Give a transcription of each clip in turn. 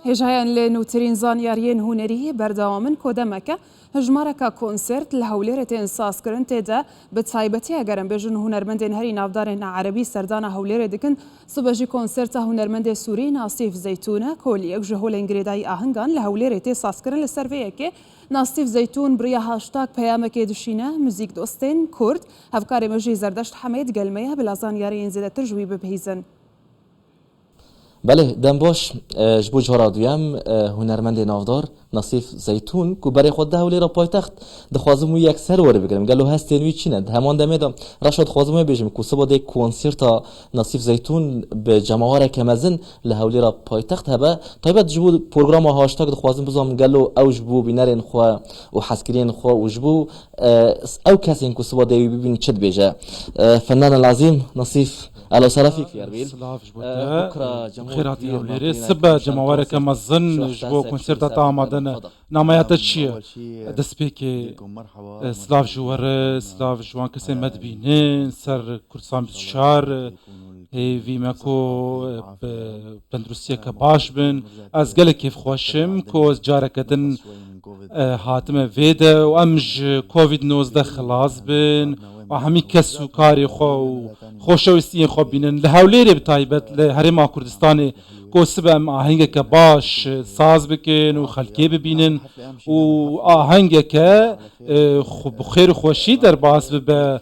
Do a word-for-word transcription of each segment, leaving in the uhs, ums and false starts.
Hêjayên li nûtirîn zanyariyên hunerî berdewam in ku demeke hejmareka konsert li Hewlêrê tên sazkirin, tê de bi taybetî eger em bêjin hunermendên herî navdarên erebî serdana Hewlêrê dikin. Sibe jî konserta hunermendê Sûrî Nasîf Zeytûn e ku li yek ji holên girêdayî ahengan li Hewlêrê tê sazkirin. Li ser vê yekê Nasîf Zeytûn bi riya hashtag peyamekê dişîne muzîkdostên Kurd. Hevkarê me jî Zerdeşt Hemêd gel me ye bila zanyariyên zêdetir ji wî bibihîzin. Belê, dem baş, e, ji bo cara duyem, e, hunermendê navdar Nasîf Zeytûn, ku berê xwe di Hewlêra paytext, dixwazim wî yekser were bigirim. Gelo hestên wî çi ne? Di heman demê de, Reşo, dixwazim wê bêjim ku siba dê konserta Nasîf Zeytûn bi cemawereke mezin li Hewlêra paytext hebe. Taybet ji bo programa hashtag dixwazim bizanim gelo ew ji bo bînerên xwe û hezkiriyên xwe û ji bo, e, ew kesên ku siba dê wî bibînin çi dibêje? E, Fennan el Azîm, Nasîf, Elo serefî fiyar bîl. Silav ji bo te. Bikra cemûr Xêr hatî Hewlêrê. Sibe cemawereke mezin ji bo konserta te amade ne. Nameya te çi ye? Destpêkê, e, silav ji we re, silav ji wan kesên me dibînin, ser Kurdistan bîst û çar, e, hêvî me ku, e, bi tenduristiyeke baş bin. Ez gelek kêfxweş im ku ez careke din, e, hatime vê de û em ji covid nozdeh xilas bin û hemî kes û karê xwe û xoşewistiyên xwe bînin. Li Hewlêrê bi taybet li Herêma Kurdistanê ku sibe em ahengeke baş, e, saz bikin û xelkê bibînin û ahengeke, e, xwe-, bi xêr û xweşî derbas bibe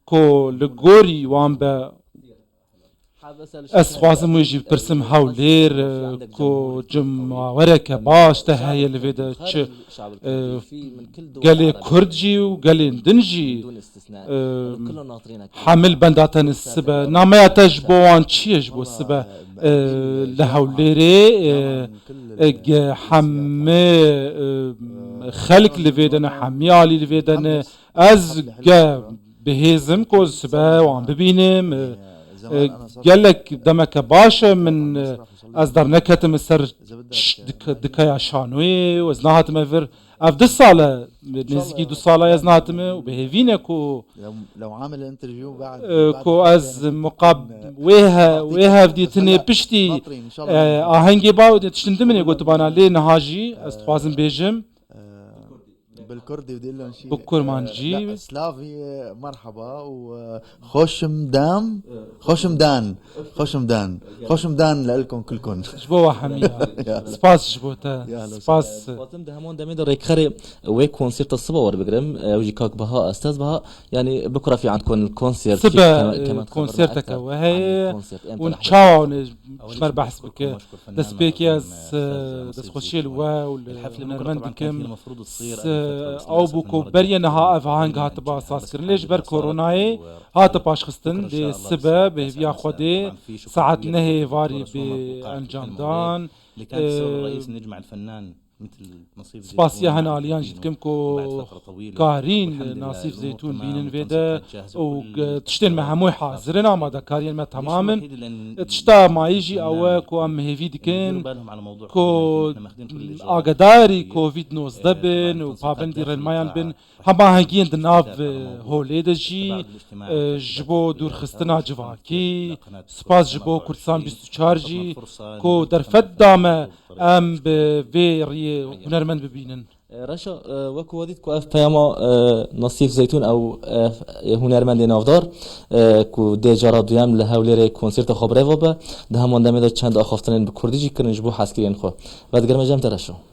ku li gorî wan be. Ez dixwazim wî jî bipirsim Hewlêr, e, ku cemawereke baş te heye li vê de çi, e, gelê Kurd jî û gelên din jî, e, hemil benda te ne sibe. Nameya te ji bo wan çi ye ji bo sibe, e, li Hewlêrê, e, e, ge hemî, e, xelk li vê de ne, hemî alî li vê de ne. Ez ge bihêzim ku sibe wan bibînim. E, e, gelek demeke baş e min, e, ez derneketime ser ş-, dike-, dikeya şanoyê û ez nehatime vir. Ev du sal e, nêzîkî du sal e ez nehatime û bi hêvî ne ku, e, ku ez muqab-, wê he-, wê hevdîtinê piştî, e, ahengê ba û tiştin din min ê gotibana lê niha jî ez dixwazim bêjim. Bi kurmancî. Slavî, merheba û, e, xoşim dem, xoşim dan, xoşim dan, xoşim dan li elkon kulkon. Ji bo we hemî ya. Spas ji bo te. Spas. Dixwazim di heman demê de rêkxerê wê konserta siba werbigirim. Ew jî kak Baha, Estez Baha. Yanî bikura fî endkon konsert. Sibe, e, konserteke we heye. Û çawa hûn ê ji me re behs bike? Destpêkê ez, e, destxweşiyê li we û li hunermend dikim. Ew bû ku beriye niha ev aheng hatiba sazkirin. Lê ji ber koronayê hate paşxistin. Lê sibe bi hêviya Xwedê saet nehê êvarî bê encamdan. Spasiya hene aliyan jî dikim ku karîn Nasîf Zeytûn bînin vê de û tiştên me hemû hazir in, amadekariyên me temam in. Tişta mayî jî ew e ku em hêvî dikin ku agedarî covid nozdeh bin û pabendî rênmayan bin. Hemahengiyên di nav, e, holê de jî, e, ji bo dûrxistina civakî, spas ji bo Kurdistan bîst û çar jî ku derfet da me em bi vê riyê hunermend bibînin. E, Reşa, e, wekî we dît ku ev peyama, e, Nasîf Zeytûn ew, e, hunermendê navdar, e, ku dê cara duyem li Hewlêrê konserta xwe bi rê ve be, di heman demê de çend axaftinên bi kurdî jî kirin ji bo hezkiriyên xwe. Vedigirme cem te Reşo.